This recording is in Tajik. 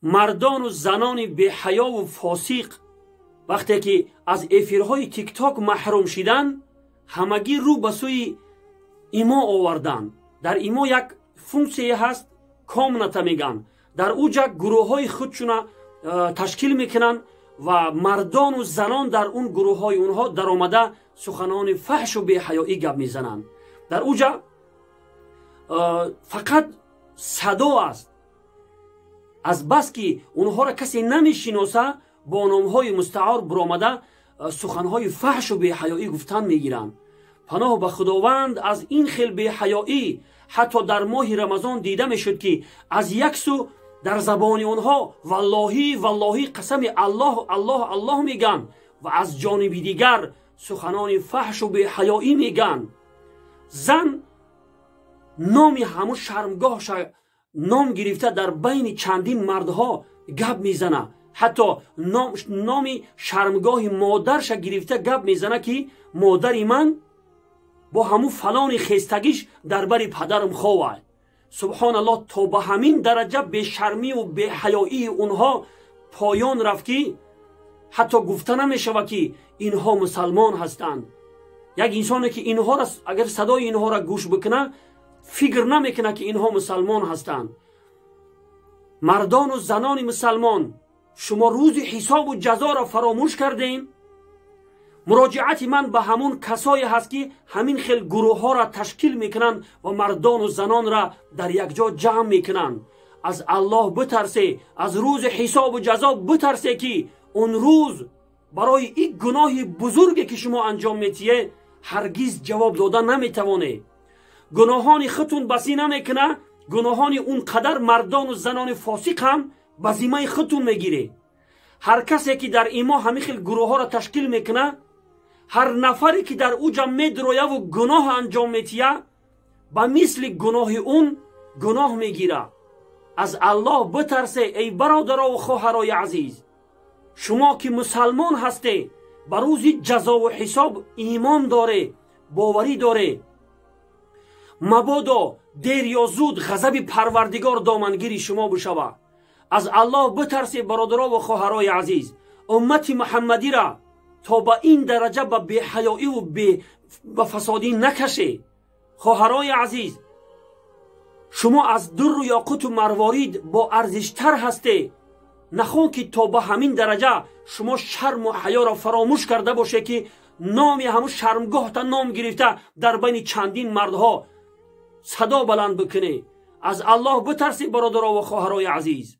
Мардону занони беҳаёву фосиқ вақте ки аз эфирҳои ТикТок маҳрум шиданд, ҳамагӣ рӯ ба сӯи имо оварданд. Дар имо як функсияе ҳаст, комната мегӯянд. Дар уҷа гурӯҳҳои худшуна ташкил мекунанд ва мардону занон дар он гурӯҳҳои онҳо даромада суханони фаҳшу беҳаёӣ гап мезананд. Дар уҷа фақат садо аст. Аз бас ки онҳоро касе намешиноса, бо номҳои мустаъор буромада суханҳои фаҳшу беҳаёӣ гуфтан мегиранд. Паноҳ ба Худованд аз ин хел беҳаёӣ. Ҳатто дар моҳи Рамазон дида мешуд, ки аз як сӯ дар забони онҳо валлоҳӣ, валлоҳӣ, қасами Аллоҳ, Аллоҳ, Аллоҳ мегӯянд ва аз ҷониби дигар суханони фаҳшу беҳаёӣ мегӯянд. Зан номи ҳамун шармгоҳша ном гирифта дар байни чандин мардҳо гап мезана. Ҳатто номи шармгоҳи модарша гирифта гап мезана, ки модари ман бо ҳамун фалони хестагиш дар бари падарам ховад. Субҳоналлоҳ, то ба ҳамин дараҷа бешармиву беҳаёии онҳо поён рафт, ки ҳатто гуфта намешавад, ки инҳо мусалмон ҳастанд. Як инсоне ки инҳоро агар садои инҳоро гӯш бикуна, фикр намекунад, ки инҳо мусалмон ҳастанд. Мардону занони мусалмон, шумо рӯзи ҳисобу ҷазоро фаромӯш кардем? Муроҷиати ман ба ҳамун касое ҳаст, ки ҳамин хел гурӯҳҳоро ташкил мекунанд ва мардону занонра дар якҷо ҷамъ мекунанд. Аз Аллоҳ битарсе, аз рӯзи ҳисобу ҷазо битарсе, ки он рӯз барои ин гуноҳи бузурге, ки шумо анҷом метиҳед, ҳаргиз ҷавоб дода наметавонед. Гуноҳони худтун басӣ намекуна, гуноҳони он қадар мардону занони фосиқ ҳам ба зиммаи худтун мегиред. Ҳар касе ки дар имо ҳамин хел гурӯҳҳоро ташкил мекуна, ҳар нафаре ки дар уҷа медрояву гуноҳ анҷом метиҳа, ба мисли гуноҳи он гуноҳ мегира. Аз Аллоҳ битарсе, эй бародарову хоҳарои азиз. Шумо ки мусалмон ҳасте, ба рӯзи ҷазову ҳисоб имон доре, боварӣ доре, мабодо дер ё зуд ғазаби Парвардигор домангири шумо бишава. Аз Аллоҳ битарсе, бародарову хоҳарои азиз. Уммати Муҳаммадира то ба ин дараҷа ба беҳаёиву ба фасодӣ накаше. Хоҳарои азиз, шумо аз дурру ёқуту марворид бо арзиштар ҳасте. Нахон ки то ба ҳамин дараҷа шумо шарму ҳаёро фаромӯш карда боше, ки номи ҳамун шармгоҳта ном гирифта дар байни чандин мардҳо садо баланд бикунӣ. Аз Аллоҳ битарсед, бародарову хоҳарои азиз.